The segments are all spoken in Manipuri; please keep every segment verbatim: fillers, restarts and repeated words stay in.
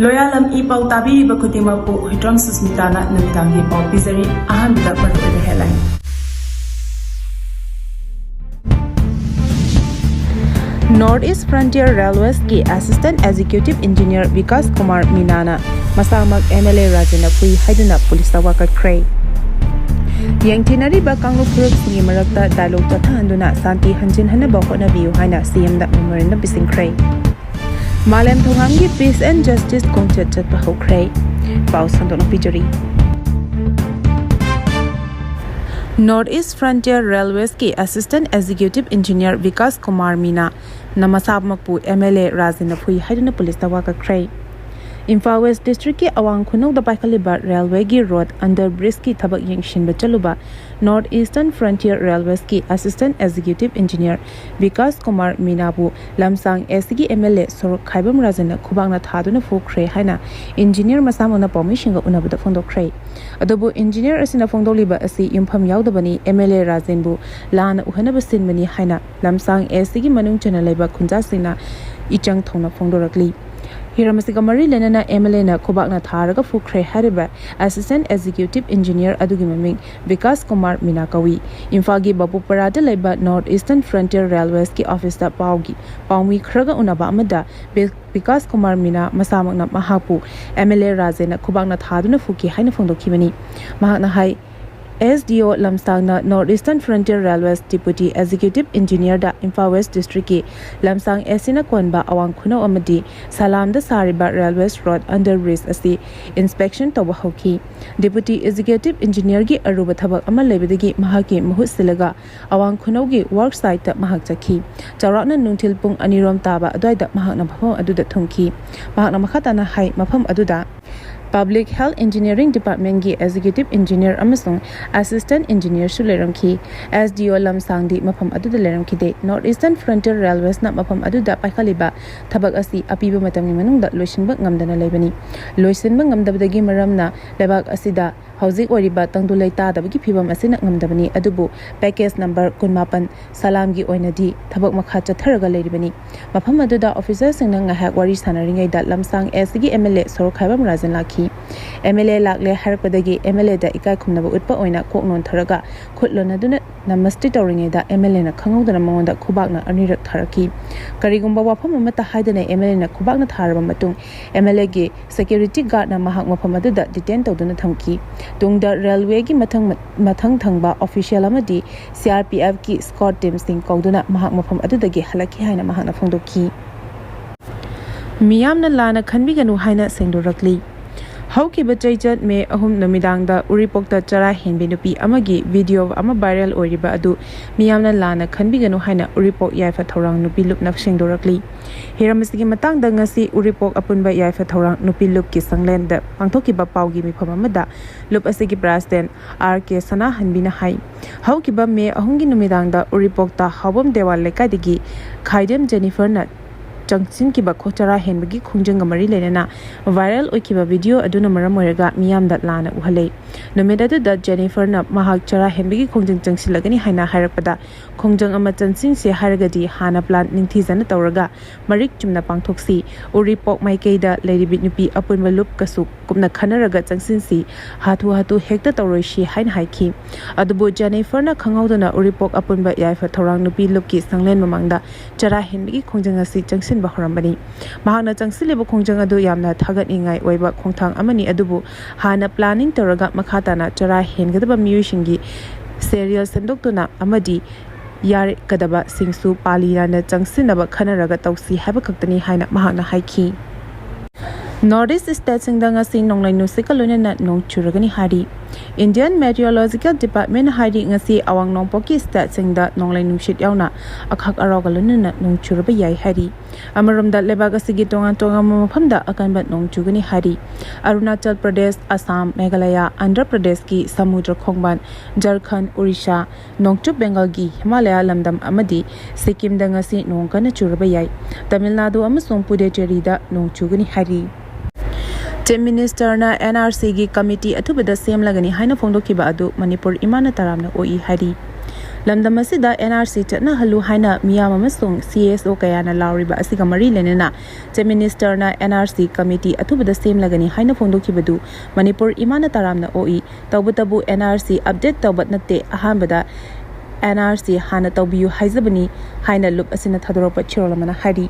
ꯂꯣꯌꯥꯂꯝ ꯏ ꯄꯥꯎ ꯇꯥꯕꯤꯔꯤꯕ ꯈꯨꯗꯤꯡꯃꯛꯄꯨ ꯍꯨꯏꯗ꯭ꯔꯣꯝ ꯁꯨꯁꯃꯤꯇꯥꯅ ꯅꯨꯃꯤꯗꯥꯡꯒꯤ ꯄꯥꯎ ꯄꯤꯖꯔꯤ꯫ ꯑꯍꯥꯟꯕꯗ ꯃꯔꯨꯑꯣꯏꯕ headline꯫ North East Frontier Railwaysꯀꯤ Assistant Executive Engineer Vikas Kumar ꯃꯤꯅꯥꯅ ꯃꯁꯥꯃꯛ MLA ꯔꯥꯖꯦꯟꯅ ꯐꯨꯏ ꯍꯥꯏꯗꯨꯅ ꯄꯨꯂꯤꯁꯇ ꯋꯥꯀꯠꯈ꯭ꯔꯦ꯫ ꯌꯦꯡꯊꯤꯅꯔꯤꯕ ꯀꯥꯡꯂꯨꯞ ꯐꯨꯔꯨꯞꯁꯤꯡꯒꯤ ꯃꯔꯛꯇ dialogue ꯆꯠꯊꯍꯟꯗꯨꯅ ꯁꯥꯟꯇꯤ ꯍꯟꯖꯤꯟꯍꯟꯅꯕ ꯍꯣꯠꯅꯕꯤꯌꯨ ꯍꯥꯏꯅ CMꯗ memorandum ꯄꯤꯁꯤꯟꯈ꯭ꯔꯦ꯫ ꯃꯥꯂꯦꯝ ꯊꯣꯉꯥꯝꯒꯤ Peace and Justice ꯈꯣꯡꯆꯠ ꯆꯠꯄ ꯍꯧꯈ꯭ꯔꯦ꯫ ꯄꯥꯎ ꯁꯟꯗꯣꯛꯅ ꯄꯤꯖꯔꯤ꯫ North East Frontier Railwaysꯀꯤ Assistant Executive Engineer Vikas Kumar ꯃꯤꯅꯥꯅ ꯃꯁꯥꯃꯛꯄꯨ MLA ꯔꯥꯖꯦꯟꯅ ꯐꯨꯏ ꯍꯥꯏꯗꯨꯅ ꯄꯨꯂꯤꯁꯇ ꯋꯥꯀꯠꯈ꯭ꯔꯦ꯫ ꯏꯝꯐꯥꯜ West Districtꯀꯤ ꯑꯋꯥꯡ ꯈꯨꯅꯧꯗ ꯄꯥꯏꯈꯠꯂꯤꯕ railwayꯒꯤ road underbridgeꯀꯤ ꯊꯕꯛ ꯌꯦꯡꯁꯤꯟꯕ ꯆꯠꯂꯨꯕ North Eastern Frontier Railwaysꯀꯤ Assistant Executive Engineer Vikas Kumar ꯃꯤꯅꯥꯕꯨ ꯂꯝꯁꯥꯡ Sꯒꯤ MLA ꯁꯣꯔꯣꯛ ꯈꯥꯏꯕꯝ ꯔꯥꯖꯟꯅ ꯈꯨꯕꯥꯛꯅ ꯊꯥꯗꯨꯅ ꯐꯨꯈ꯭ꯔꯦ ꯍꯥꯏꯅ engineer ꯃꯁꯥꯃꯛꯅ ꯄꯥꯎꯃꯤꯁꯤꯡꯒ ꯎꯅꯕꯗ ꯐꯣꯡꯗꯣꯛꯈ꯭ꯔꯦ꯫ ꯑꯗꯨꯕꯨ engineer ꯑꯁꯤꯅ ꯐꯣꯡꯗꯣꯛꯂꯤꯕ ꯑꯁꯤ ꯌꯨꯝꯐꯝ ꯌꯥꯎꯗꯕꯅꯤ, MLA ꯔꯥꯖꯦꯟꯕꯨ ꯂꯥꯟꯅ ꯎꯍꯟꯅꯕ ꯁꯤꯟꯕꯅꯤ ꯍꯥꯏꯅ ꯂꯝꯁꯥꯡ Sꯒꯤ ꯃꯅꯨꯡ ꯆꯟꯅ ꯂꯩꯕ ꯈꯨꯟꯖꯥꯁꯤꯡꯅ ꯏꯆꯪ ꯊꯧꯅ ꯐꯣꯡꯗꯣꯔꯛꯂꯤ꯫ ꯍꯤꯔꯝ ꯑꯁꯤꯒ ꯃꯔꯤ ꯂꯩꯅꯅ MLAꯅ ꯈꯨꯕꯥꯛꯅ ꯊꯥꯔꯒ ꯐꯨꯈ꯭ꯔꯦ ꯍꯥꯏꯔꯤꯕ Assistant Executive Engineer ꯑꯗꯨꯒꯤ ꯃꯃꯤꯡ ꯕꯤꯀꯥꯁ ꯀꯨꯃꯥꯔ ꯃꯤꯅꯥ ꯀꯧꯏ꯫ ꯏꯝꯐꯥꯜꯒꯤ ꯕꯥꯕꯨꯄꯔꯥꯗ ꯂꯩꯕ North Eastern Frontier Railwaysꯀꯤ officeꯇ ꯄꯥꯎꯒꯤ ꯄꯥꯎꯃꯤ ꯈꯔꯒ ꯎꯅꯕ ꯑꯃꯗ ꯕꯤ-, ꯕꯤꯀꯥꯁ ꯀꯨꯃꯥꯔ ꯃꯤꯅꯥ ꯃꯁꯥꯃꯛꯅ ꯃꯍꯥꯛꯄꯨ MLA ꯔꯥꯖꯦꯟꯅ ꯈꯨꯕꯥꯛꯅ ꯊꯥꯗꯨꯅ ꯐꯨꯈꯤ ꯍꯥꯏꯅ ꯐꯣꯡꯗꯣꯛꯈꯤꯕꯅꯤ꯫ ꯃꯍꯥꯛꯅ ꯍꯥꯏ, SDO ꯂꯝꯁꯥꯡꯅ North Eastern Frontier Railways Deputy Executive Engineerꯗ Imphal West Districtꯀꯤ ꯂꯝꯁꯥꯡ Sꯅ ꯀꯣꯟꯕ ꯑꯋꯥꯡ ꯈꯨꯅꯧ ꯑꯃꯗꯤ ꯁꯂꯥꯝꯗ ꯁꯥꯔꯤꯕ railways road underbridge ꯑꯁꯤ inspection ꯇꯧꯕ ꯍꯧꯈꯤ꯫ Deputy Executive Engineerꯒꯤ ꯑꯔꯨꯕ ꯊꯕꯛ ꯑꯃ ꯂꯩꯕꯗꯒꯤ ꯃꯍꯥꯛꯀꯤ ꯃꯍꯨꯠ ꯁꯤꯜꯂꯒ ꯑꯋꯥꯡ ꯈꯨꯅꯧꯒꯤ work siteꯇ ꯃꯍꯥꯛ ꯆꯠꯈꯤ꯫ ꯆꯥꯎꯔꯥꯛꯅ ꯅꯨꯡꯊꯤꯜ ꯄꯨꯡ ꯑꯅꯤꯔꯣꯝ ꯇꯥꯕ ꯑꯗꯨꯋꯥꯏꯗ ꯃꯍꯥꯛꯅ ꯃꯐꯝ ꯑꯗꯨꯗ ꯊꯨꯡꯈꯤ꯫ ꯃꯍꯥꯛꯅ ꯃꯈꯥ ꯇꯥꯅ ꯍꯥꯏ, ꯃꯐꯝ ꯑꯗꯨꯗ Public Health Engineering Departmentꯀꯤ Executive Engineer ꯑꯃꯁꯨꯡ Assistant Engineerꯁꯨ ꯂꯩꯔꯝꯈꯤ꯫ SDO ꯂꯝꯁꯥꯡꯗꯤ ꯃꯐꯝ ꯑꯗꯨꯗ ꯂꯩꯔꯝꯈꯤꯗꯦ꯫ North Eastern Frontier Railwaysꯅ ꯃꯐꯝ ꯑꯗꯨꯗ ꯄꯥꯏꯈꯠꯂꯤꯕ ꯊꯕꯛ ꯑꯁꯤ ꯑꯄꯤꯕ ꯃꯇꯝꯒꯤ ꯃꯅꯨꯡꯗ ꯂꯣꯏꯁꯤꯟꯕ ꯉꯝꯗꯅ ꯂꯩꯕꯅꯤ꯫ ꯂꯣꯏꯁꯤꯟꯕ ꯉꯝꯗꯕꯗꯒꯤ ꯃꯔꯝꯅ ꯂꯩꯕꯥꯛ ꯑꯁꯤꯗ ꯍꯧꯖꯤꯛ ꯑꯣꯏꯔꯤꯕ ꯇꯪꯗꯨ ꯂꯩꯇꯥꯗꯕꯒꯤ ꯐꯤꯕꯝ ꯑꯁꯤꯅ ꯉꯝꯗꯕꯅꯤ, ꯑꯗꯨꯕꯨ package number ꯀꯨꯟꯃꯥꯄꯟ ꯁꯂꯥꯝꯒꯤ ꯑꯣꯏꯅꯗꯤ ꯊꯕꯛ ꯃꯈꯥ ꯆꯠꯊꯔꯒ ꯂꯩꯔꯤꯕꯅꯤ꯫ ꯃꯐꯝ ꯑꯗꯨꯗ officerꯁꯤꯡꯅ ꯉꯥꯏꯍꯥꯛ ꯋꯥꯔꯤ ꯁꯥꯟꯅꯔꯤꯉꯩꯗ ꯂꯝꯁꯥꯡ Sꯒꯤ MLA ꯁꯣꯔꯣꯛꯈꯥꯏꯕꯝ ꯔꯥꯖꯟ ꯂꯥꯛꯈꯤ꯫ MLA ꯂꯥꯛꯂꯦ ꯍꯥꯏꯔꯛꯄꯗꯒꯤ MLAꯗ ꯏꯀꯥꯏ ꯈꯨꯝꯅꯕ ꯎꯠꯄ ꯑꯣꯏꯅ ꯀꯣꯛ ꯅꯣꯟꯊꯔꯒ ꯈꯨꯠ ꯂꯣꯟꯅꯗꯨꯅ ꯅꯃꯁꯇꯦ ꯇꯧꯔꯤꯉꯩꯗ MLAꯅ ꯈꯪꯍꯧꯗꯅ ꯃꯉꯣꯟꯗ ꯈꯨꯕꯥꯛꯅ ꯑꯅꯤꯔꯛ ꯊꯥꯔꯛꯈꯤ꯫ ꯀꯔꯤꯒꯨꯝꯕ ꯋꯥꯐꯝ ꯑꯃꯠꯇ ꯍꯥꯏꯗꯅ MLAꯅ ꯈꯨꯕꯥꯛꯅ ꯊꯥꯔꯕ ꯃꯇꯨꯡ MLAꯒꯤ security guardꯅ ꯃꯍꯥꯛ ꯃꯐꯝ ꯑꯗꯨꯗ detain ꯇꯧꯗꯨꯅ ꯊꯝꯈꯤ꯫ ꯇꯨꯡꯗ railwayꯒꯤ ꯃꯊꯪ ꯃꯊꯪ ꯊꯪꯕ official ꯑꯃꯗꯤ CRPFꯀꯤ escort teamꯁꯤꯡ ꯀꯧꯗꯨꯅ ꯃꯍꯥꯛ ꯃꯐꯝ ꯑꯗꯨꯗꯒꯤ ꯍꯜꯂꯛꯈꯤ ꯍꯥꯏꯅ ꯃꯍꯥꯛꯅ ꯐꯣꯡꯗꯣꯛꯈꯤ꯫ ꯃꯤꯌꯥꯝꯅ ꯂꯥꯟꯅ ꯈꯟꯕꯤꯒꯅꯨ ꯍꯥꯏꯅ ꯁꯦꯡꯗꯣꯔꯛꯂꯤ꯫ ꯍꯧꯈꯤꯕ ꯆꯩꯆꯠ ꯃꯦ ꯑꯍꯨꯝ ꯅꯨꯃꯤꯗꯥꯡꯗ ꯎꯔꯤꯄꯣꯛꯇ ꯆꯔꯥ ꯍꯦꯟꯕꯤ ꯅꯨꯄꯤ ꯑꯃꯒꯤ video ꯑꯃ viral ꯑꯣꯏꯔꯤꯕ ꯑꯗꯨ ꯃꯤꯌꯥꯝꯅ ꯂꯥꯟꯅ ꯈꯟꯕꯤꯒꯅꯨ ꯍꯥꯏꯅ ꯎꯔꯤꯄꯣꯛ ꯌꯥꯏꯐ ꯊꯧꯔꯥꯡ ꯅꯨꯄꯤ ꯂꯨꯞꯅ ꯁꯦꯡꯗꯣꯔꯛꯂꯤ꯫ ꯍꯤꯔꯝ ꯑꯁꯤꯒꯤ ꯃꯇꯥꯡꯗ ꯉꯁꯤ ꯎꯔꯤꯄꯣꯛ ꯑꯄꯨꯟꯕ ꯌꯥꯏꯐ ꯊꯧꯔꯥꯡ ꯅꯨꯄꯤ ꯂꯨꯞꯀꯤ ꯁꯪꯂꯦꯟꯗ ꯄꯥꯡꯊꯣꯛꯈꯤꯕ ꯄꯥꯎꯒꯤ ꯃꯤꯐꯝ ꯑꯃꯗ ꯂꯨꯞ ꯑꯁꯤꯒꯤ president R K ꯁꯅꯥꯍꯟꯕꯤꯅ ꯍꯥꯏ, ꯍꯧꯈꯤꯕ ꯃꯦ ꯑꯍꯨꯝꯒꯤ ꯅꯨꯃꯤꯗꯥꯡꯗ ꯎꯔꯤꯄꯣꯛꯇ ꯍꯥꯎꯕꯝ ꯗꯦꯋꯥꯜ ꯂꯩꯀꯥꯏꯗꯒꯤ ꯈꯥꯏꯗꯦꯝ ꯖꯦꯅꯤꯐꯔꯅ ꯆꯪꯁꯤꯟꯈꯤꯕ ꯈꯣ-, ꯆꯔꯥ ꯍꯦꯟꯕꯒꯤ ꯈꯣꯡꯖꯪꯒ ꯃꯔꯤ ꯂꯩꯅꯅ viral ꯑꯣꯏꯈꯤꯕ video ꯑꯗꯨꯅ ꯃꯔꯝ ꯑꯣꯏꯔꯒ ꯃꯤꯌꯥꯝꯗ ꯂꯥꯟꯅ ꯎꯍꯜꯂꯦ꯫ ꯅꯨꯃꯤꯠ ꯑꯗꯨꯗ ꯖꯦꯅꯤꯐꯔꯅ ꯃꯍꯥꯛ ꯆꯔꯥ ꯍꯦꯟꯕꯒꯤ ꯈꯣꯡꯖꯪ ꯆꯪꯁꯤꯜꯂꯒꯅꯤ ꯍꯥꯏꯅ ꯍꯥꯏꯔꯛꯄꯗ ꯈꯣꯡꯖꯪ ꯑꯃ ꯆꯪꯁꯤꯟꯁꯦ ꯍꯥꯏꯔꯒꯗꯤ ꯍꯥꯟꯅ plan ꯅꯤꯡꯊꯤꯖꯅ ꯇꯧꯔꯒ ꯃꯔꯤꯛ ꯆꯨꯝꯅ ꯄꯥꯡꯊꯣꯛꯁꯤ꯫ ꯎꯔꯤꯄꯣꯛ ꯃꯥꯏꯀꯩꯗ ꯂꯩꯔꯤꯕꯤ ꯅꯨꯄꯤ ꯑꯄꯨꯟꯕ ꯂꯨꯞꯀꯁꯨ ꯀꯨꯞꯅ ꯈꯟꯅꯔꯒ ꯆꯪꯁꯤꯟꯁꯤ꯫ ꯍꯥꯊꯨ ꯍꯥꯊꯨ ꯍꯦꯛꯇ ꯇꯧꯔꯣꯏꯁꯤ ꯍꯥꯏꯅ ꯍꯥꯏꯈꯤ꯫ ꯑꯗꯨꯕꯨ ꯖꯦꯅꯤꯐꯔꯅ ꯈꯪꯍꯧꯗꯅ ꯎꯔꯤꯄꯣꯛ ꯑꯄꯨꯟꯕ ꯌꯥꯏꯐ ꯊꯧꯔꯥꯡ ꯅꯨꯄꯤ ꯂꯨꯞꯀꯤ ꯁꯪꯂꯦꯟ ꯃꯃꯥꯡꯗ ꯆꯔꯥ ꯍꯦꯟꯕꯒꯤ ꯈꯣꯡꯖꯪ ꯑꯁꯤ ꯆꯪꯁꯤꯟꯕ ꯍꯧꯔꯝꯕꯅꯤ꯫ ꯃꯍꯥꯛꯅ ꯆꯪꯁꯤꯜꯂꯤꯕ ꯈꯣꯡꯖꯪ ꯑꯗꯨ ꯌꯥꯝꯅ ꯊꯥꯒꯠꯅꯤꯡꯉꯥꯏ ꯑꯣꯏꯕ ꯈꯣꯡꯊꯥꯡ ꯑꯃꯅꯤ, ꯑꯗꯨꯕꯨ ꯍꯥꯟꯅ planning ꯇꯧꯔꯒ ꯃꯈꯥ ꯇꯥꯅ ꯆꯔꯥ ꯍꯦꯟꯒꯗꯕ ꯃꯤꯑꯣꯏꯁꯤꯡꯒꯤ serial ꯁꯦꯝꯗꯣꯛꯇꯨꯅ ꯑꯃꯗꯤ ꯌꯥꯔꯛꯀꯗꯕꯁꯤꯡꯁꯨ ꯄꯥꯂꯤ ꯅꯥꯏꯅ ꯆꯪꯁꯤꯟꯅꯕ ꯈꯟꯅꯔꯒ ꯇꯧꯁꯤ ꯍꯥꯏꯕ ꯈꯛꯇꯅꯤ ꯍꯥꯏꯅ ꯃꯍꯥꯛꯅ ꯍꯥꯏꯈꯤ꯫ North East stateꯁꯤꯡꯗ ꯉꯁꯤ ꯅꯣꯡꯂꯩ ꯅꯨꯡꯁꯤꯠꯀ ꯂꯣꯏꯅꯅ ꯅꯣꯡ ꯆꯨꯔꯒꯅꯤ ꯍꯥꯏꯔꯤ꯫ Indian Meteorological Department ꯍꯥꯏꯔꯤ ꯉꯁꯤ ꯑꯋꯥꯡ ꯅꯣꯡꯄꯣꯛꯀꯤ stateꯁꯤꯡꯗ ꯅꯣꯡꯂꯩ ꯅꯨꯡꯁꯤꯠ ꯌꯥꯎꯅ ꯑꯈꯥꯛ ꯑꯔꯥꯎꯒ ꯂꯣꯏꯅꯅ ꯅꯣꯡ ꯆꯨꯔꯕ ꯌꯥꯏ ꯍꯥꯏꯔꯤ꯫ ꯑꯃꯔꯣꯝꯗ ꯂꯩꯕꯥꯛ ꯑꯁꯤꯒꯤ ꯇꯣꯉꯥꯟ ꯇꯣꯉꯥꯟꯕ ꯃꯐꯝꯗ ꯑꯀꯟꯕ ꯅꯣꯡ ꯆꯨꯒꯅꯤ ꯍꯥꯏꯔꯤ꯫ ꯑꯔꯨꯅꯥꯆꯜ ꯄ꯭ꯔꯗꯦꯁ, ꯑꯁꯥꯝ, ꯃꯦꯘꯥꯂꯌꯥ, ꯑꯟꯙ꯭ꯔ ꯄ꯭ꯔꯗꯦꯁꯀꯤ ꯁꯃꯨꯗ꯭ꯔ ꯈꯣꯡꯕꯥꯟ, ꯖꯔꯈꯟ, ꯑꯣꯔꯤꯁꯥ, ꯅꯣꯡꯆꯨꯞ ꯕꯦꯡꯒꯜꯒꯤ ꯍꯤꯃꯥꯂꯌꯥ ꯂꯝꯗꯝ ꯑꯃꯗꯤ ꯁꯤꯛꯀꯤꯝꯗ ꯉꯁꯤ ꯅꯣꯡ ꯀꯟꯅ ꯆꯨꯔꯕ ꯌꯥꯏ꯫ ꯇꯥꯃꯤꯜ ꯅꯥꯗꯨ ꯑꯃꯁꯨꯡ ꯄꯨꯗꯦꯆꯦꯔꯤꯗ ꯅꯣꯡ ꯆꯨꯒꯅꯤ ꯍꯥꯏꯔꯤ꯫ ꯆꯤꯐ ꯃꯤꯅꯤꯁꯇꯔꯅ ꯑꯦꯟ ꯑꯥꯔ ꯁꯤꯒꯤ ꯀꯃꯤꯇꯤ ꯑꯊꯨꯕꯗ ꯁꯦꯝꯂꯒꯅꯤ ꯍꯥꯏꯅ ꯐꯣꯡꯗꯣꯛꯈꯤꯕ ꯑꯗꯨ ꯃꯅꯤꯄꯨꯔ ꯏꯃꯥꯅ ꯇꯔꯥꯝꯅ ꯑꯣꯛꯏ ꯍꯥꯏꯔꯤ꯫ ꯂꯝꯗꯝ ꯑꯁꯤꯗ ꯑꯦꯟ ꯑꯥꯔ ꯁꯤ ꯆꯠꯅꯍꯜꯂꯨ ꯍꯥꯏꯅ ꯃꯤꯌꯥꯝ ꯑꯃꯁꯨꯡ ꯁꯤ ꯑꯦꯁ ꯑꯣ ꯀꯌꯥꯅ ꯂꯥꯎꯔꯤꯕ ꯑꯁꯤꯒ ꯃꯔꯤ ꯂꯩꯅꯅ ꯆꯤꯐ ꯃꯤꯅꯤꯁꯇꯔꯅ ꯑꯦꯟ ꯑꯥꯔ ꯁꯤ ꯀꯃꯤꯇꯤ ꯑꯊꯨꯕꯗ ꯁꯦꯝꯂꯒꯅꯤ ꯍꯥꯏꯅ ꯐꯣꯡꯗꯣꯛꯈꯤꯕꯗꯨ ꯃꯅꯤꯄꯨꯔ ꯏꯃꯥꯅ ꯇꯔꯥꯝꯅ ꯑꯣꯛꯏ꯫ ꯇꯧꯕꯇꯕꯨ ꯑꯦꯟ ꯑꯥꯔ ꯁꯤ ꯑꯞꯗꯦꯠ ꯇꯧꯕ ꯅꯠꯇꯦ, ꯑꯍꯥꯟꯕꯗ ꯑꯦꯟ ꯑꯥꯔ ꯁꯤ ꯍꯥꯟꯅ ꯇꯧꯕꯤꯌꯨ ꯍꯥꯏꯖꯕꯅꯤ ꯍꯥꯏꯅ ꯂꯨꯞ ꯑꯁꯤꯅ ꯊꯥꯗꯣꯔꯛꯄ ꯆꯦꯔꯣꯜ ꯑꯃꯅ ꯍꯥꯏꯔꯤ꯫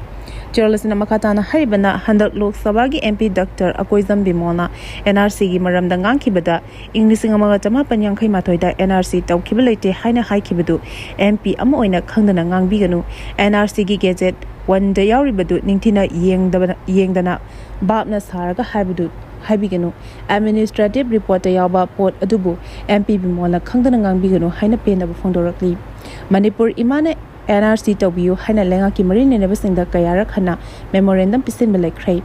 ꯆꯦꯔꯣꯜ ꯑꯁꯤꯅ ꯃꯈꯥ ꯇꯥꯅ ꯍꯥꯏꯔꯤꯕꯅ, ꯍꯟꯗꯛ ꯂꯣꯛ ꯁꯚꯥꯒꯤ ꯑꯦꯝ ꯄꯤ ꯗꯥꯛꯇꯔ ꯑꯀꯣꯏꯖꯝ ꯕꯤꯃꯣꯜꯅ ꯑꯦꯟ ꯑꯥꯔ ꯁꯤꯒꯤ ꯃꯔꯝꯗ ꯉꯥꯡꯈꯤꯕꯗ, ꯏꯪ ꯂꯤꯁꯤꯡ ꯑꯃꯒ ꯆꯃꯥꯄꯟ ꯌꯥꯡꯈꯩ ꯃꯥꯊꯣꯏꯗ ꯑꯦꯟ ꯑꯥꯔ ꯁꯤ ꯇꯧꯈꯤꯕ ꯂꯩꯇꯦ ꯍꯥꯏꯅ ꯍꯥꯏꯈꯤꯕꯗꯨ ꯑꯦꯝ ꯄꯤ ꯑꯃ ꯑꯣꯏꯅ ꯈꯪꯗꯅ ꯉꯥꯡꯕꯤꯒꯅꯨ꯫ ꯑꯦꯟ ꯑꯥꯔ ꯁꯤꯒꯤ ꯒꯦꯖꯦꯠ ꯋꯥꯟꯗ ꯌꯥꯎꯔꯤꯕꯗꯨ ꯅꯤꯡꯊꯤꯅ ꯌꯦꯡꯗꯕꯅ-, ꯌꯦꯡꯗꯅ ꯚꯥꯞꯅ ꯁꯥꯔꯒ ꯍꯥꯏꯕꯗꯨ ꯍꯥꯏꯕꯤꯒꯅꯨ꯫ ꯑꯦꯗꯃꯤꯅꯤꯁꯇ꯭ꯔꯦꯇꯤꯚ ꯔꯤꯄꯣꯔꯠꯇ ꯌꯥꯎꯕ ꯄꯣꯠ ꯑꯗꯨꯕꯨ ꯑꯦꯝ ꯄꯤ ꯕꯤꯃꯣꯜꯅ ꯈꯪꯗꯅ ꯉꯥꯡꯕꯤꯒꯅꯨ ꯍꯥꯏꯅ ꯄꯦꯟꯗꯕ ꯐꯣꯡꯗꯣꯔꯛꯂꯤ꯫ ꯃꯅꯤꯄꯨꯔ ꯏꯃꯥꯅ ꯑꯦꯟ ꯑꯥꯔ ꯁꯤ ꯇꯧꯕꯤꯌꯨ ꯍꯥꯏꯅ ꯂꯩꯉꯥꯛꯀꯤ ꯃꯔꯤ ꯂꯩꯅꯕꯁꯤꯡꯗ ꯀꯌꯥꯔꯛ ꯍꯟꯅ ꯃꯦꯃꯣꯔꯦꯟꯗꯝ ꯄꯤꯁꯤꯟꯕ ꯂꯩꯈ꯭ꯔꯦ꯫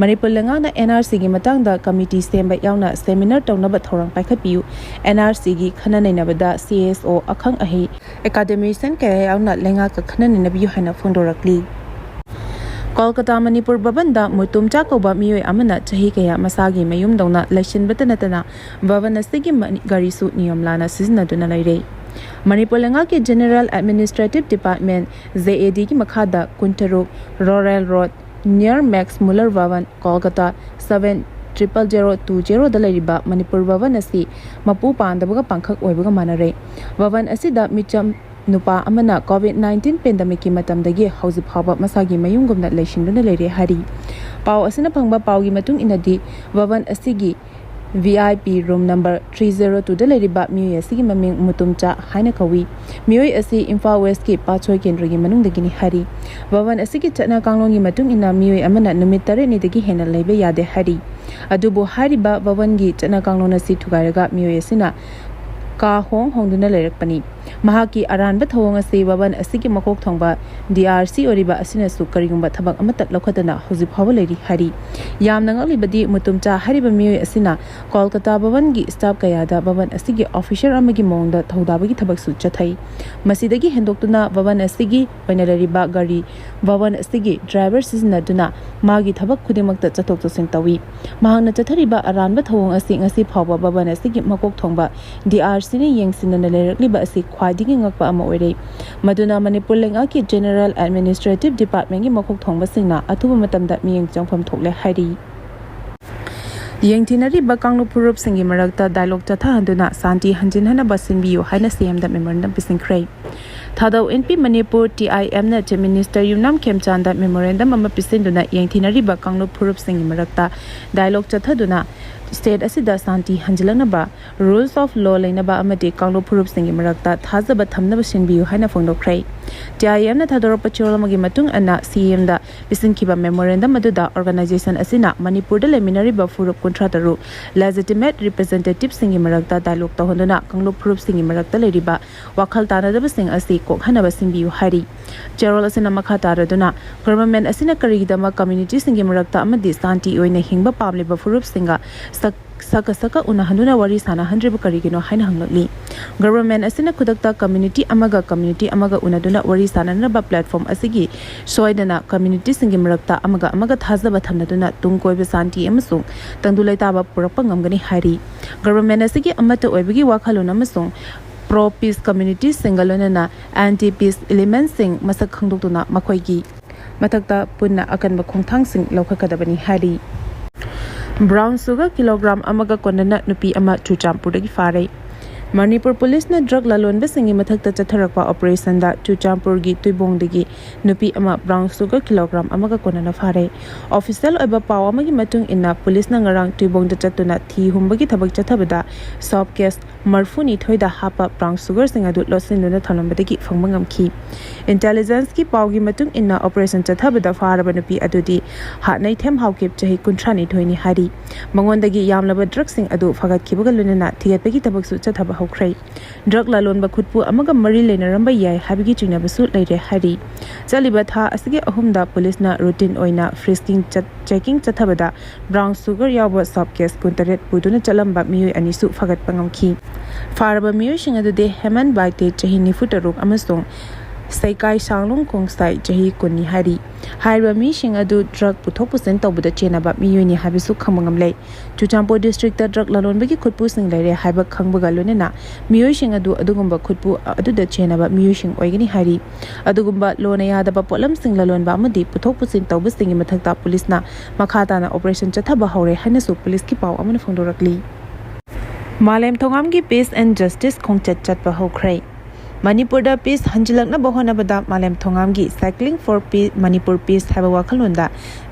ꯃꯅꯤꯄꯨꯔ ꯂꯩꯉꯥꯛꯅ ꯑꯦꯟ ꯑꯥꯔ ꯁꯤꯒꯤ ꯃꯇꯥꯡꯗ ꯀꯃꯤꯇꯤ ꯁꯦꯝꯕ ꯌꯥꯎꯅ ꯁꯦꯃꯤꯅꯥꯔ ꯇꯧꯅꯕ ꯊꯧꯔꯥꯡ ꯄꯥꯏꯈꯠꯄꯤꯌꯨ꯫ ꯑꯦꯟ ꯑꯥꯔ ꯁꯤꯒꯤ ꯈꯟꯅ ꯅꯩꯅꯕꯗ ꯁꯤ ꯑꯦꯁ ꯑꯣ, ꯑꯈꯪ ꯑꯍꯩ, ꯑꯦꯀꯥꯗꯦꯃꯤꯁꯤꯌꯟ ꯀꯌꯥ ꯌꯥꯎꯅ ꯂꯩꯉꯥꯛꯀ ꯈꯟꯅ ꯅꯩꯅꯕꯤꯌꯨ ꯍꯥꯏꯅ ꯐꯣꯡꯗꯣꯔꯛꯂꯤ꯫ ꯀꯣꯜꯀꯇꯥ ꯃꯅꯤꯄꯨꯔ ꯚꯕꯟꯗ ꯃꯨꯇꯨꯝꯆꯥ ꯀꯧꯕ ꯃꯤꯑꯣꯏ ꯑꯃꯅ ꯆꯍꯤ ꯀꯌꯥ ꯃꯁꯥꯒꯤ ꯃꯌꯨꯝꯗꯧꯅ ꯂꯩꯁꯤꯟꯕꯇ ꯅꯠꯇꯅ ꯚꯕꯟ ꯑꯁꯤꯒꯤ ꯃꯅꯤ-, ꯒꯥꯔꯤꯁꯨ ꯅꯤꯌꯣꯝ ꯂꯥꯟꯅ ꯁꯤꯖꯤꯟꯅꯗꯨꯅ ꯂꯩꯔꯦ꯫ ꯃꯅꯤꯄꯨꯔ ꯂꯩꯉꯥꯛꯀꯤ general administrative department, G A ꯗꯤꯒꯤ ꯃꯈꯥꯗ ꯀꯨꯟꯇꯔꯨꯛ ꯔꯣꯔꯦꯜ road, near Max Muller Bhavan, Kolkata, seven triple zero two zeroꯗ ꯂꯩꯔꯤꯕ ꯃꯅꯤꯄꯨꯔ ꯚꯕꯟ ꯑꯁꯤ ꯃꯄꯨ ꯄꯥꯟꯗꯕꯒ ꯄꯥꯡꯈꯛ ꯑꯣꯏꯕꯒ ꯃꯥꯟꯅꯔꯦ꯫ ꯚꯕꯟ ꯑꯁꯤꯗ ꯃꯤꯆꯝ ꯅꯨꯄꯥ ꯑꯃꯅ ꯀꯣꯚꯤꯗ ꯅꯥꯏꯟꯇꯤꯟ ꯄꯦꯟꯗꯦꯃꯤꯛꯀꯤ ꯃꯇꯝꯗꯒꯤ ꯍꯧꯖꯤꯛ ꯐꯥꯎꯕ ꯃꯁꯥꯒꯤ ꯃꯌꯨꯝꯒꯨꯝꯅ ꯂꯩꯁꯤꯟꯗꯨꯅ ꯂꯩꯔꯦ ꯍꯥꯏꯔꯤ꯫ ꯄꯥꯎ ꯑꯁꯤꯅ ꯐꯪꯕ ꯄꯥꯎꯒꯤ ꯃꯇꯨꯡ ꯏꯟꯅꯗꯤ, ꯚꯕꯟ ꯑꯁꯤꯒꯤ V I P room number three zero ꯇꯨꯗ ꯂꯩꯔꯤꯕ ꯃꯤꯑꯣꯏ ꯑꯁꯤꯒꯤ ꯃꯃꯤꯡ ꯃꯨꯇꯨꯝꯆꯥ ꯍꯥꯏꯅ ꯀꯧꯏ꯫ ꯃꯤꯑꯣꯏ ꯑꯁꯤ ꯏꯝꯐꯥꯜ ꯋꯦꯁꯀꯤ ꯄꯥꯠꯁꯣꯏ ꯀꯦꯟꯗ꯭ꯔꯒꯤ ꯃꯅꯨꯡꯗꯒꯤꯅꯤ ꯍꯥꯏꯔꯤ꯫ ꯚꯕꯟ ꯑꯁꯤꯒꯤ ꯆꯠꯅ ꯀꯥꯡꯂꯣꯟꯒꯤ ꯃꯇꯨꯡ ꯏꯟꯅ ꯃꯤꯑꯣꯏ ꯑꯃꯅ ꯅꯨꯃꯤꯠ ꯇꯔꯦꯠꯅꯤꯗꯒꯤ ꯍꯦꯟꯅ ꯂꯩꯕ ꯌꯥꯗꯦ ꯍꯥꯏꯔꯤ꯫ ꯑꯗꯨꯕꯨ ꯍꯥꯏꯔꯤꯕ ꯚꯕꯟꯒꯤ ꯆꯠꯅ ꯀꯥꯡꯂꯣꯟ ꯑꯁꯤ ꯊꯨꯒꯥꯏꯔꯒ ꯃꯤꯑꯣꯏ ꯑꯁꯤꯅ ꯀꯥ ꯍꯣꯡ ꯍꯣꯡꯗꯨꯅ ꯂꯩꯔꯛꯄꯅꯤ꯫ ꯃꯍꯥꯛꯀꯤ ꯑꯔꯥꯟꯕ ꯊꯧꯑꯣꯡ ꯑꯁꯤ ꯚꯕꯟ ꯑꯁꯤꯒꯤ ꯃꯀꯣꯛ ꯊꯣꯡꯕ ꯗꯤ ꯑꯥꯔ ꯁꯤ ꯑꯣꯏꯔꯤꯕ ꯑꯁꯤꯅꯁꯨ ꯀꯔꯤꯒꯨꯝꯕ ꯊꯕꯛ ꯑꯃꯠꯇ ꯂꯧꯈꯠꯇꯅ ꯍꯧꯖꯤꯛ ꯐꯥꯎꯕ ꯂꯩꯔꯤ ꯍꯥꯏꯔꯤ꯫ ꯌꯥꯝꯅ ꯉꯛꯂꯤꯕꯗꯤ, ꯃꯨꯇꯨꯝꯆꯥ ꯍꯥꯏꯔꯤꯕ ꯃꯤꯑꯣꯏ ꯑꯁꯤꯅ ꯀꯣꯜꯀꯇꯥ ꯚꯕꯟꯒꯤ ꯁ꯭ꯇꯥꯐ ꯀꯌꯥꯗ ꯚꯕꯟ ꯑꯁꯤꯒꯤ ꯑꯣꯐꯤꯁꯔ ꯑꯃꯒꯤ ꯃꯑꯣꯡꯗ ꯊꯧꯗꯥꯕꯒꯤ ꯊꯕꯛꯁꯨ ꯆꯠꯊꯩ꯫ ꯃꯁꯤꯗꯒꯤ ꯍꯦꯟꯗꯣꯛꯇꯨꯅ ꯚꯕꯟ ꯑꯁꯤꯒꯤ ꯑꯣꯏꯅ ꯂꯩꯔꯤꯕ ꯒꯥꯔꯤ ꯚꯕꯟ ꯑꯁꯤꯒꯤ ꯗ꯭ꯔꯥꯏꯚꯔ ꯁꯤꯖꯤꯟꯅꯗꯨꯅ ꯃꯥꯒꯤ ꯊꯕꯛ ꯈꯨꯗꯤꯡꯃꯛꯇ ꯆꯠꯊꯣꯛ ꯆꯠꯁꯤꯟ ꯇꯧꯏ꯫ ꯃꯍꯥꯛꯅ ꯆꯠꯊꯔꯤꯕ ꯑꯔꯥꯟꯕ ꯊꯧꯑꯣꯡ ꯑꯁꯤ ꯉꯁꯤ ꯐꯥꯎꯕ ꯚꯕꯟ ꯑꯁꯤꯒꯤ ꯃꯀꯣꯛ ꯊꯣꯡꯕ ꯗꯤ ꯑꯥꯔ ꯁꯤꯅ ꯌꯦꯡꯁꯤꯟꯗꯅ ꯂꯩꯔꯛꯂꯤꯕ ꯑꯁꯤ ꯈ꯭ꯋꯥꯏꯗꯒꯤ ꯉꯛꯄ ꯑꯃ ꯑꯣꯏꯔꯦ꯫ ꯃꯗꯨꯅ ꯃꯅꯤꯄꯨꯔ ꯂꯩꯉꯥꯛꯀꯤ ꯖꯦꯅꯔꯦꯜ ꯑꯦꯗꯃꯤꯅꯤꯁꯇ꯭ꯔꯦꯇꯤꯚ ꯗꯤꯄꯥꯔꯠꯃꯦꯟꯒꯤ ꯃꯀꯣꯛ ꯊꯣꯡꯕꯁꯤꯡꯅ ꯑꯊꯨꯕ ꯃꯇꯝꯗ ꯃꯤꯠꯌꯦꯡ ꯆꯪꯐꯝ ꯊꯣꯛꯂꯦ ꯍꯥꯏꯔꯤ꯫ ꯌꯦꯡꯊꯤꯅꯔꯤꯕ ꯀꯥꯡꯂꯨꯞ ꯐꯨꯔꯨꯞꯁꯤꯡꯒꯤ ꯃꯔꯛꯇ ꯗꯥꯏꯂꯣꯒ ꯆꯠꯊꯍꯟꯗꯨꯅ ꯁꯥꯟꯇꯤ ꯍꯟꯖꯤꯟꯍꯟꯅꯕ ꯁꯤꯟꯕꯤꯌꯨ ꯍꯥꯏꯅ ꯁꯤ ꯑꯦꯝꯗ ꯃꯦꯃꯣꯔꯦꯟꯗꯝ ꯄꯤꯁꯤꯟꯈ꯭ꯔꯦ꯫ ꯊꯥꯗꯧ ꯏꯟꯄꯤ ꯃꯅꯤꯄꯨꯔ, ꯇꯤ ꯑꯥꯏ ꯑꯦꯝꯅ ꯆꯤꯐ ꯃꯤꯅꯤꯁꯇꯔ ꯌꯨꯝꯅꯥꯝ ꯈꯦꯝꯆꯥꯟꯗ ꯃꯦꯃꯣꯔꯦꯟꯗꯝ ꯑꯃ ꯄꯤꯁꯤꯟꯗꯨꯅ ꯌꯦꯡꯊꯤꯅꯔꯤꯕ ꯀꯥꯡꯂꯨꯞ ꯐꯨꯔꯨꯞꯁꯤꯡꯒꯤ ꯃꯔꯛꯇ ꯗꯥꯏꯂꯣꯒ ꯆꯠꯊꯗꯨꯅ ꯁ꯭ꯇꯦꯠ ꯑꯁꯤꯗ ꯁꯥꯟꯇꯤ ꯍꯟꯖꯤꯜꯂꯛꯅꯕ, ꯔꯨꯜꯁ ꯑꯣꯐ ꯂꯣ ꯂꯩꯅꯕ ꯑꯃꯗꯤ ꯀꯥꯡꯂꯨꯞ ꯐꯨꯔꯨꯞꯁꯤꯡꯒꯤ ꯃꯔꯛꯇ ꯊꯥꯖꯕ ꯊꯝꯅꯕ ꯁꯤꯟꯕꯤꯌꯨ ꯍꯥꯏꯅ ꯐꯣꯡꯗꯣꯛꯈ꯭ꯔꯦ꯫ ꯇꯤ ꯑꯥꯏ ꯑꯦꯝꯅ ꯊꯥꯗꯣꯔꯛꯄ ꯆꯦꯔꯣꯜ ꯑꯃꯒꯤ ꯃꯇꯨꯡ ꯏꯟꯅ ꯁꯤ ꯑꯦꯝꯗ ꯄꯤꯁꯤꯟꯈꯤꯕ ꯃꯦꯃꯣꯔꯦꯟꯗꯝ ꯑꯗꯨꯗ ꯑꯣꯔꯒꯅꯥꯏꯖꯦꯁꯟ ꯑꯁꯤꯅ ꯃꯅꯤꯄꯨꯔꯗ ꯂꯩꯃꯤꯟꯅꯔꯤꯕ ꯐꯨꯔꯨꯞ ꯀꯨꯟꯊ꯭ꯔꯥ ꯇꯔꯨꯛ ꯂꯦꯖꯤꯇꯤꯃꯦꯠ ꯔꯤꯄ꯭ꯔꯖꯦꯟꯇꯦꯇꯤꯚꯁꯤꯡꯒꯤ ꯃꯔꯛꯇ ꯗꯥꯏꯂꯣꯒ ꯇꯧꯍꯟꯗꯨꯅ ꯀꯥꯡꯂꯨꯞ ꯐꯨꯔꯨꯞꯁꯤꯡꯒꯤ ꯃꯔꯛꯇ ꯂꯩꯔꯤꯕ ꯋꯥꯈꯜ ꯇꯥꯅꯗꯕꯁꯤꯡ ꯑꯁꯤ ꯀꯣꯛꯍꯟꯅꯕ ꯁꯤꯟꯕꯤꯌꯨ ꯍꯥꯏꯔꯤ꯫ ꯆꯦꯔꯣꯜ ꯑꯁꯤꯅ ꯃꯈꯥ ꯇꯥꯔꯗꯨꯅ ꯒꯚꯔꯟꯃꯦꯟꯠ ꯑꯁꯤꯅ ꯀꯔꯤꯒꯤꯗꯃꯛ ꯀꯝꯃ꯭ꯌꯨꯅꯤꯇꯤꯁꯤꯡꯒꯤ ꯃꯔꯛꯇ ꯑꯃꯗꯤ ꯁꯥꯟꯇꯤ ꯑꯣꯏꯅ ꯍꯤꯡꯕ ꯄꯥꯝꯂꯤꯕ ꯐꯨꯔꯨꯞꯁꯤꯡꯒ ꯁꯛ ꯁꯛꯀ ꯁꯛꯀ ꯎꯅꯍꯟꯗꯨꯅ ꯋꯥꯔꯤ ꯁꯥꯅꯍꯟꯗ꯭ꯔꯤꯕ ꯀꯔꯤꯒꯤꯅꯣ ꯍꯥꯏꯅ ꯍꯪꯂꯛꯂꯤ꯫ ꯒꯚꯔꯟꯃꯦꯟꯠ ꯑꯁꯤꯅ ꯈꯨꯗꯛꯇ ꯀꯝꯃ꯭ꯌꯨꯅꯤꯇꯤ ꯑꯃꯒ ꯀꯝꯃ꯭ꯌꯨꯅꯤꯇꯤ ꯑꯃꯒ ꯎꯅꯗꯨꯅ ꯋꯥꯔꯤ ꯁꯥꯅꯅꯕ ꯄ꯭ꯂꯦꯠꯐꯣꯔꯝ ꯑꯁꯤꯒꯤ ꯁꯣꯏꯗꯅ ꯀꯝꯃ꯭ꯌꯨꯅꯤꯇꯤꯁꯤꯡꯒꯤ ꯃꯔꯛꯇ ꯑꯃꯒ ꯑꯃꯒ ꯊꯥꯖꯕ ꯊꯝꯅꯗꯨꯅ ꯇꯨꯡ ꯀꯣꯏꯕ ꯁꯥꯟꯇꯤ ꯑꯃꯁꯨꯡ ꯇꯪꯗꯨ ꯂꯩꯇꯥꯕ ꯄꯨꯔꯛꯄ ꯉꯝꯒꯅꯤ ꯍꯥꯏꯔꯤ꯫ ꯒꯚꯔꯟꯃꯦꯟꯠ ꯑꯁꯤꯒꯤ ꯑꯃꯠꯇ ꯑꯣꯏꯕꯒꯤ ꯋꯥꯈꯜꯂꯣꯟ ꯑꯃꯁꯨꯡ ꯄ꯭ꯔꯣ ꯄꯤꯁ ꯀꯝꯃ꯭ꯌꯨꯅꯤꯇꯤꯁꯤꯡꯒ ꯂꯣꯏꯅꯅ ꯑꯦꯟꯇꯤ ꯄꯤꯁ ꯏꯂꯤꯃꯦꯟꯠꯁꯤꯡ ꯃꯁꯛ ꯈꯪꯗꯣꯛꯇꯨꯅ ꯃꯈꯣꯏꯒꯤ ꯃꯊꯛꯇ ꯄꯨꯟꯅ ꯑꯀꯟꯕ ꯈꯣꯡꯊꯥꯡꯁꯤꯡ ꯂꯧꯈꯠꯀꯗꯕꯅꯤ ꯍꯥꯏꯔꯤ꯫ ꯕ꯭ꯔꯥꯎꯟ ꯁꯨꯒꯔ ꯀꯤꯂꯣꯒ꯭ꯔꯥꯝ ꯑꯃꯒ ꯀꯣꯟꯅꯅ ꯅꯨꯄꯤ ꯑꯃ ꯆꯨꯔꯆꯥꯟꯄꯨꯔꯗꯒꯤ ꯐꯥꯔꯦ꯫ ꯃꯅꯤꯄꯨꯔ ꯄꯨꯂꯤꯁꯅ ꯗ꯭ꯔꯒ ꯂꯂꯣꯟꯕꯁꯤꯡꯒꯤ ꯃꯊꯛꯇ ꯆꯠꯊꯔꯛꯄ ꯑꯣꯄꯔꯦꯁꯟꯗ ꯆꯨꯔꯆꯥꯟꯄꯨꯔꯒꯤ ꯇꯨꯏꯕꯣꯡꯗꯒꯤ ꯅꯨꯄꯤ ꯑꯃ ꯕ꯭ꯔꯥꯎꯟ ꯁꯨꯒꯔ ꯀꯤꯂꯣꯒ꯭ꯔꯥꯝ ꯑꯃꯒ ꯀꯣꯟꯅꯅ ꯐꯥꯔꯦ꯫ ꯑꯣꯐꯤꯁꯤꯌꯦꯜ ꯑꯣꯏꯕ ꯄꯥꯎ ꯑꯃꯒꯤ ꯃꯇꯨꯡ ꯏꯟꯅ, ꯄꯨꯂꯤꯁꯅ ꯉꯔꯥꯡ ꯇꯨꯏꯕꯣꯡꯗ ꯆꯠꯇꯨꯅ ꯊꯤ ꯍꯨꯝꯕꯒꯤ ꯊꯕꯛ ꯆꯠꯊꯕꯗ ꯁꯣꯞ ꯀꯦꯁ ꯃꯔꯐꯨꯅꯤꯊꯣꯏꯗ ꯍꯥꯞꯄ ꯕ꯭ꯔꯥꯎꯟ ꯁꯨꯒꯔꯁꯤꯡ ꯑꯗꯨ ꯂꯣꯠꯁꯤꯟꯗꯨꯅ ꯊꯝꯂꯝꯕꯗꯒꯤ ꯐꯪꯕ ꯉꯝꯈꯤ꯫ ꯏꯟꯇꯦꯂꯤꯖꯦꯟꯁꯀꯤ ꯄꯥꯎꯒꯤ ꯃꯇꯨꯡ ꯏꯟꯅ, ꯑꯣꯄꯔꯦꯁꯟ ꯆꯠꯊꯕꯗ ꯐꯥꯔꯕ ꯅꯨꯄꯤ ꯑꯗꯨꯗꯤ ꯍꯥꯠꯅꯩꯊꯦꯝ ꯍꯥꯎꯀꯤꯞ, ꯆꯍꯤ ꯀꯨꯟꯊ꯭ꯔꯥꯅꯤꯊꯣꯏꯅꯤ ꯍꯥꯏꯔꯤ꯫ ꯃꯉꯣꯟꯗꯒꯤ ꯌꯥꯝꯂꯕ ꯗ꯭ꯔꯒꯁꯤꯡ ꯑꯗꯨ ꯐꯥꯒꯠꯈꯤꯕꯒ ꯂꯣꯏꯅꯅ ꯊꯤꯒꯠꯄꯒꯤ ꯊꯕꯛꯁꯨ ꯆꯠꯊꯕ ꯍꯧꯈ꯭ꯔꯦ꯫ ꯗ꯭ꯔꯒ ꯂꯂꯣꯟꯕ ꯈꯨꯠꯄꯨ ꯑꯃꯒ ꯃꯔꯤ ꯂꯩꯅꯔꯝꯕ ꯌꯥꯏ ꯍꯥꯏꯕꯒꯤ ꯆꯤꯡꯅꯕꯁꯨ ꯂꯩꯔꯦ ꯍꯥꯏꯔꯤ꯫ ꯆꯠꯂꯤꯕ ꯊꯥ ꯑꯁꯤꯒꯤ ꯑꯍꯨꯝꯗ ꯄꯨꯂꯤꯁꯅ ꯔꯨꯇꯤꯟ ꯑꯣꯏꯅ ꯐ꯭ꯔꯤꯁꯀꯤꯡ ꯆꯠ-, ꯆꯦꯀꯤꯡ ꯆꯠꯊꯕꯗ ꯕ꯭ꯔꯥꯎꯟ ꯁꯨꯒꯔ ꯌꯥꯎꯕ ꯁꯣꯞ ꯀꯦꯁ ꯀꯨꯟꯇꯔꯦꯠ ꯄꯨꯗꯨꯅ ꯆꯠꯂꯝꯕ ꯃꯤꯑꯣꯏ ꯑꯅꯤꯁꯨ ꯐꯥꯒꯠꯄ ꯉꯝꯈꯤ꯫ ꯐꯥꯔꯕ ꯃꯤꯑꯣꯏꯁꯤꯡ ꯑꯗꯨꯗꯤ ꯍꯦꯃꯟ ꯕꯥꯏꯇꯦ, ꯆꯍꯤ ꯅꯤꯐꯨꯇꯔꯨꯛ, ꯑꯃꯁꯨꯡ ꯁꯩꯀꯥꯏ ꯁꯥꯡꯂꯨꯡ ꯈꯣꯡꯁꯥꯏ, ꯆꯍꯤ ꯀꯨꯟꯅꯤ ꯍꯥꯏꯔꯤ꯫ ꯍꯥꯏꯔꯤꯕ ꯃꯤꯁꯤꯡ ꯑꯗꯨ ꯗ꯭ꯔꯒ ꯄꯨꯊꯣꯛ ꯄꯨꯁꯤꯟ ꯇꯧꯕꯗ ꯆꯦꯟꯅꯕ ꯃꯤꯑꯣꯏꯅꯤ ꯍꯥꯏꯕꯁꯨ ꯈꯪꯕ ꯉꯝꯂꯦ꯫ ꯆꯨꯔꯆꯥꯟꯄꯨꯔ ꯗꯤꯁꯇ꯭ꯔꯤꯛꯇ ꯗ꯭ꯔꯒ ꯂꯂꯣꯟꯕꯒꯤ ꯈꯨꯠꯄꯨꯁꯤꯡ ꯂꯩꯔꯦ ꯍꯥꯏꯕ ꯈꯪꯕꯒ ꯂꯣꯏꯅꯅ ꯃꯤꯑꯣꯏꯁꯤꯡ ꯑꯗꯨ ꯑꯗꯨꯒꯨꯝꯕ ꯈꯨꯠꯄꯨ ꯑꯗꯨꯗ ꯆꯦꯟꯅꯕ ꯃꯤꯑꯣꯏꯁꯤꯡ ꯑꯣꯏꯒꯅꯤ ꯍꯥꯏꯔꯤ꯫ ꯑꯗꯨꯒꯨꯝꯕ ꯂꯣꯅ ꯌꯥꯗꯕ ꯄꯣꯠꯂꯝꯁꯤꯡ ꯂꯂꯣꯟꯕ ꯑꯃꯗꯤ ꯄꯨꯊꯣꯛ ꯄꯨꯁꯤꯟ ꯇꯧꯕꯁꯤꯡꯒꯤ ꯃꯊꯛꯇ ꯄꯨꯂꯤꯁꯅ ꯃꯈꯥ ꯇꯥꯅ ꯑꯣꯄꯔꯦꯁꯟ ꯆꯠꯊꯕ ꯍꯧꯔꯦ ꯍꯥꯏꯅꯁꯨ ꯄꯨꯂꯤꯁꯀꯤ ꯄꯥꯎ ꯑꯃꯅ ꯐꯣꯡꯗꯣꯔꯛꯂꯤ꯫ ꯃꯥꯂꯦꯝ ꯊꯣꯉꯥꯝꯒꯤ Peace and Justice ꯈꯣꯡꯆꯠ ꯆꯠꯄ ꯍꯧꯈ꯭ꯔꯦ꯫ ꯃꯅꯤꯄꯨꯔꯗ ꯄꯤꯁ ꯍꯟꯖꯤꯜꯂꯛꯅꯕ ꯍꯣꯠꯅꯕꯗ ꯃꯥꯂꯦꯝ ꯊꯣꯉꯥꯝꯒꯤ Cycling for Peace, Manipur Peace ꯍꯥꯏꯕ ꯋꯥꯈꯜꯂꯣꯟꯗ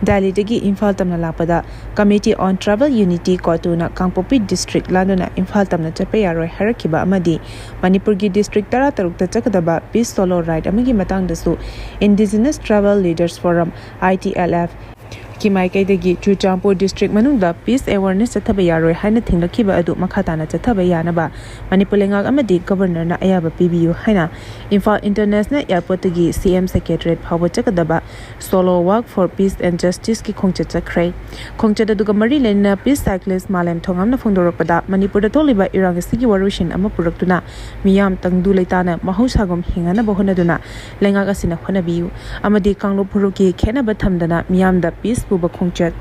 ꯗꯦꯜꯂꯤꯗꯒꯤ ꯏꯝꯐꯥꯜ ꯇꯝꯅ ꯂꯥꯛꯄꯗ Committee on Tribal Unity, ꯀꯣꯇꯨꯅ ꯀꯥꯡꯄꯣꯛꯄꯤ ꯗꯤꯁꯇ꯭ꯔꯤꯛ ꯂꯥꯟꯗꯨꯅ ꯏꯝꯐꯥꯜ ꯇꯝꯅ ꯆꯠꯄ ꯌꯥꯔꯣꯏ ꯍꯥꯏꯔꯛꯈꯤꯕ ꯑꯃꯗꯤ ꯃꯅꯤꯄꯨꯔꯒꯤ ꯗꯤꯁꯇ꯭ꯔꯤꯛ ꯇꯔꯥꯇꯔꯨꯛꯇ ꯆꯠꯀꯗꯕ Peace Solo Ride ꯑꯃꯒꯤ ꯃꯇꯥꯡꯗꯁꯨ Indigenous Tribal Leaders Forum, I T L F, ꯀꯤ ꯃꯥꯏꯀꯩꯗꯒꯤ ꯆꯨꯔꯆꯥꯟꯄꯨꯔ ꯗꯤꯁꯇ꯭ꯔꯤꯛ ꯃꯅꯨꯡꯗ ꯄꯤꯁ ꯑꯦꯋꯥꯔꯅꯦꯁ ꯆꯠꯊꯕ ꯌꯥꯔꯣꯏ ꯍꯥꯏꯅ ꯊꯤꯡꯂꯛꯈꯤꯕ ꯑꯗꯨ ꯃꯈꯥ ꯇꯥꯅ ꯆꯠꯊꯕ ꯌꯥꯅꯕ ꯃꯅꯤꯄꯨꯔ ꯂꯩꯉꯥꯛ ꯑꯃꯗꯤ ꯒꯕꯔꯅꯔꯅ ꯑꯌꯥꯕ ꯄꯤꯕꯤꯌꯨ ꯍꯥꯏꯅ ꯏꯝꯐꯥꯜ ꯏꯟꯇꯔꯅꯦꯁꯅꯦꯜ ꯑꯦꯌꯔꯄꯣꯔꯠꯇꯒꯤ C M Secretariat ꯐꯥꯎꯕ ꯆꯠꯀꯗꯕ Solo Walk for Peace and Justice ꯀꯤ ꯈꯣꯡꯆꯠ ꯆꯠꯈ꯭ꯔꯦ꯫ ꯈꯣꯡꯆꯠ ꯑꯗꯨꯒ ꯃꯔꯤ ꯂꯩꯅꯅ Peace Cyclist ꯃꯥꯂꯦꯝ ꯊꯣꯉꯥꯝꯅ ꯐꯣꯡꯗꯣꯔꯛꯄꯗ, ꯃꯅꯤꯄꯨꯔꯗ ꯊꯣꯛꯂꯤꯕ ꯏꯔꯥꯡ ꯑꯁꯤꯒꯤ ꯋꯥꯔꯣꯏꯁꯤꯟ ꯑꯃ ꯄꯨꯔꯛꯇꯨꯅ ꯃꯤꯌꯥꯝ ꯇꯪꯗꯨ ꯂꯩꯇꯥꯅ ꯃꯍꯧꯁꯥꯒꯨꯝ ꯍꯤꯡꯅꯅꯕ ꯍꯣꯠꯅꯗꯨꯅ ꯂꯩꯉꯥꯛ ꯑꯁꯤꯅ ꯍꯣꯠꯅꯕꯤꯌꯨ ꯑꯃꯗꯤ ꯀꯥꯡꯂꯨꯞ ꯐꯨꯔꯨꯞꯀꯤ ꯈꯦꯠꯅꯕ ꯊꯝꯗꯅ ꯃꯤꯌꯥꯝꯗ ꯄꯤꯁ ꯄꯨꯕ ꯈꯣꯡꯆꯠ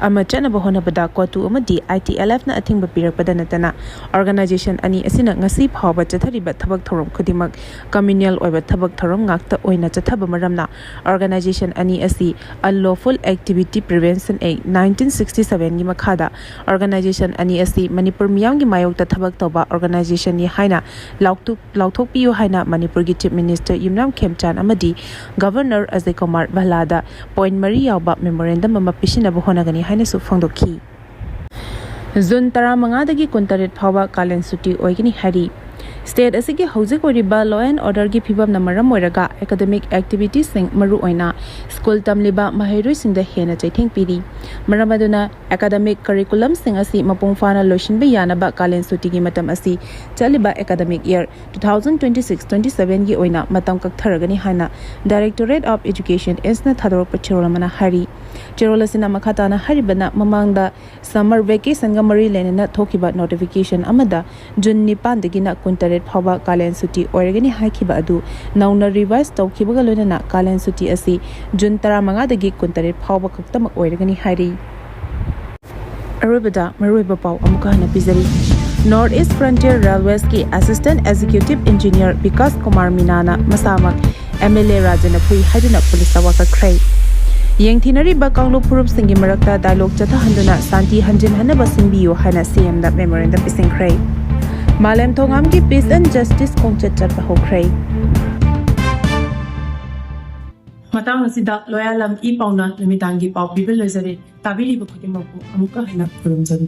ꯑꯃ ꯆꯠꯅꯕ ꯍꯣꯠꯅꯕꯗ ꯀꯣꯇꯨ ꯑꯃꯗꯤ I T L F ꯅ ꯑꯊꯤꯡꯕ ꯄꯤꯔꯛꯄꯗ ꯅꯠꯇꯅ, ꯑꯣꯔꯒꯅꯥꯏꯖꯦꯁꯟ ꯑꯅꯤ ꯑꯁꯤꯅ ꯉꯁꯤ ꯐꯥꯎꯕ ꯆꯠꯊꯔꯤꯕ ꯊꯕꯛ ꯊꯧꯔꯝ ꯈꯨꯗꯤꯡꯃꯛ ꯀꯝꯃ꯭ꯌꯨꯅꯦꯜ ꯑꯣꯏꯕ ꯊꯕꯛ ꯊꯧꯔꯝ ꯉꯥꯛꯇ ꯑꯣꯏꯅ ꯆꯠꯊꯕ ꯃꯔꯝꯅ, ꯑꯣꯔꯒꯅꯥꯏꯖꯦꯁꯟ ꯑꯅꯤ ꯑꯁꯤ Unlawful Activity Prevention Act nineteen sixty seven ꯒꯤ ꯃꯈꯥꯗ ꯑꯣꯔꯒꯅꯥꯏꯖꯦꯁꯟ ꯑꯅꯤ ꯑꯁꯤ ꯃꯅꯤꯄꯨꯔ ꯃꯤꯌꯥꯝꯒꯤ ꯃꯥꯌꯣꯛꯇ ꯊꯕꯛ ꯇꯧꯕ ꯑꯣꯔꯒꯅꯥꯏꯖꯦꯁꯟꯅꯤ ꯍꯥꯏꯅ ꯂꯥꯎꯊꯣꯛ-, ꯂꯥꯎꯊꯣꯛꯄꯤꯌꯨ ꯍꯥꯏꯅ ꯃꯅꯤꯄꯨꯔꯒꯤ ꯆꯤꯐ ꯃꯤꯅꯤꯁꯇꯔ ꯌꯨꯝꯅꯥꯝ ꯈꯦꯝꯆꯥꯟ ꯑꯃꯗꯤ ꯒꯕꯔꯅꯔ ꯑꯖꯌ ꯀꯨꯃꯥꯔ ꯚꯜꯂꯥꯗ ꯄꯣꯏꯟꯠ ꯃꯔꯤ ꯌꯥꯎꯕ ꯃꯦꯃꯣꯔꯦꯟꯗꯝ ꯑꯃ ꯄꯤꯁꯤꯟꯅꯕ ꯍꯣꯠꯅꯒꯅꯤ ꯍꯥꯏꯅꯁꯨ ꯐꯣꯡꯗꯣꯛꯈꯤ꯫ ꯖꯨꯟ ꯇꯔꯥꯃꯉꯥꯗꯒꯤ ꯀꯨꯟꯇꯔꯦꯠ ꯐꯥꯎꯕ ꯀꯥꯂꯦꯟ ꯁꯨꯇꯤ ꯑꯣꯏꯒꯅꯤ ꯍꯥꯏꯔꯤ꯫ State ꯑꯁꯤꯒꯤ ꯍꯧꯖꯤꯛ ꯑꯣꯏꯔꯤꯕ law and orderꯒꯤ ꯐꯤꯕꯝꯅ ꯃꯔꯝ ꯑꯣꯏꯔꯒ academic activitiesꯁꯤꯡ, ꯃꯔꯨꯑꯣꯏꯅ ꯁ꯭ꯀꯨꯜ ꯇꯝꯂꯤꯕ ꯃꯍꯩꯔꯣꯏꯁꯤꯡꯗ ꯍꯦꯟꯅ ꯆꯩꯊꯦꯡ ꯄꯤꯔꯤ꯫ ꯃꯔꯝ ꯑꯗꯨꯅ academic curriculumꯁꯤꯡ ꯑꯁꯤ ꯃꯄꯨꯡ ꯐꯥꯅ ꯂꯣꯏꯁꯤꯟꯕ ꯌꯥꯅꯕ ꯀꯥꯂꯦꯟ ꯁꯨꯇꯤꯒꯤ ꯃꯇꯝ ꯑꯁꯤ ꯆꯠꯂꯤꯕ academic year two thousand twenty six twenty sevenꯒꯤ ꯑꯣꯏꯅ ꯃꯇꯝ ꯀꯛꯊꯔꯒꯅꯤ ꯍꯥꯏꯅ Directorate of Education, ISDꯅ ꯊꯥꯗꯣꯔꯛꯄ ꯆꯦꯔꯣꯜ ꯑꯃꯅ ꯍꯥꯏꯔꯤ꯫ ꯆꯦꯔꯣꯜ ꯑꯁꯤꯅ ꯃꯈꯥ ꯇꯥꯅ ꯍꯥꯏꯔꯤꯕꯅ, ꯃꯃꯥꯡꯗ summer vacationꯒ ꯃꯔꯤ ꯂꯩꯅꯅ ꯊꯣꯛꯈꯤꯕ notification ꯑꯃꯗ June ꯅꯤꯄꯥꯟꯗꯒꯤꯅ ꯀꯨꯟꯇꯔꯦꯠ ꯐꯥꯎꯕ ꯀꯥꯂꯦꯟ ꯁꯨꯇꯤ ꯑꯣꯏꯔꯒꯅꯤ ꯍꯥꯏꯈꯤꯕ ꯑꯗꯨ ꯅꯧꯅ revise ꯇꯧꯈꯤꯕꯒ ꯂꯣꯏꯅꯅ ꯀꯥꯂꯦꯟ ꯁꯨꯇꯤ ꯑꯁꯤ June ꯇꯔꯥꯃꯉꯥꯗꯒꯤ ꯀꯨꯟꯇꯔꯦꯠ ꯐꯥꯎꯕ ꯈꯛꯇꯃꯛ ꯑꯣꯏꯔꯒꯅꯤ ꯍꯥꯏꯔꯤ꯫ ꯑꯔꯣꯏꯕꯗ ꯃꯔꯨꯑꯣꯏꯕ ꯄꯥꯎ ꯑꯃꯨꯛꯀ ꯍꯟꯅ ꯄꯤꯖꯔꯤ꯫ North East Frontier Railwaysꯀꯤ Assistant Executive Engineer Vikas Kumar ꯃꯤꯅꯥꯅ ꯃꯁꯥꯃꯛ MLA ꯔꯥꯖꯅ ꯐꯨꯏ ꯍꯥꯏꯗꯨꯅ ꯄꯨꯂꯤꯁꯇ ꯋꯥꯀꯠꯈ꯭ꯔꯦ꯫ ꯌꯦꯡꯊꯤꯅꯔꯤꯕ ꯀꯥꯡꯂꯨꯞ ꯐꯨꯔꯨꯞꯁꯤꯡꯒꯤ ꯃꯔꯛꯇ dialogue ꯆꯠꯊꯍꯟꯗꯨꯅ ꯁꯥꯟꯇꯤ ꯍꯟꯖꯤꯟꯍꯟꯅꯕ ꯁꯤꯟꯕꯤꯌꯨ ꯍꯥꯏꯅ CMꯗ memorandum ꯄꯤꯁꯤꯟꯈ꯭ꯔꯦ꯫ ꯃꯥꯂꯦꯝ ꯊꯣꯉꯥꯝꯒꯤ Peace and Justice ꯈꯣꯡꯆꯠ ꯆꯠꯄ ꯍꯧꯈ꯭ꯔꯦ꯫ ꯃꯇꯥꯡ ꯑꯁꯤꯗ ꯂꯣꯌꯥꯂꯝ ꯏ ꯄꯥꯎꯅ ꯅꯨꯃꯤꯗꯥꯡꯒꯤ ꯄꯥꯎ ꯄꯤꯕ ꯂꯣꯏꯖꯔꯦ꯫ ꯇꯥꯕꯤꯔꯤꯕ ꯈꯨꯗꯤꯡꯃꯛꯄꯨ ꯑꯃꯨꯛꯀ ꯍꯟꯅ ꯈꯨꯔꯨꯝꯖꯔꯤ꯫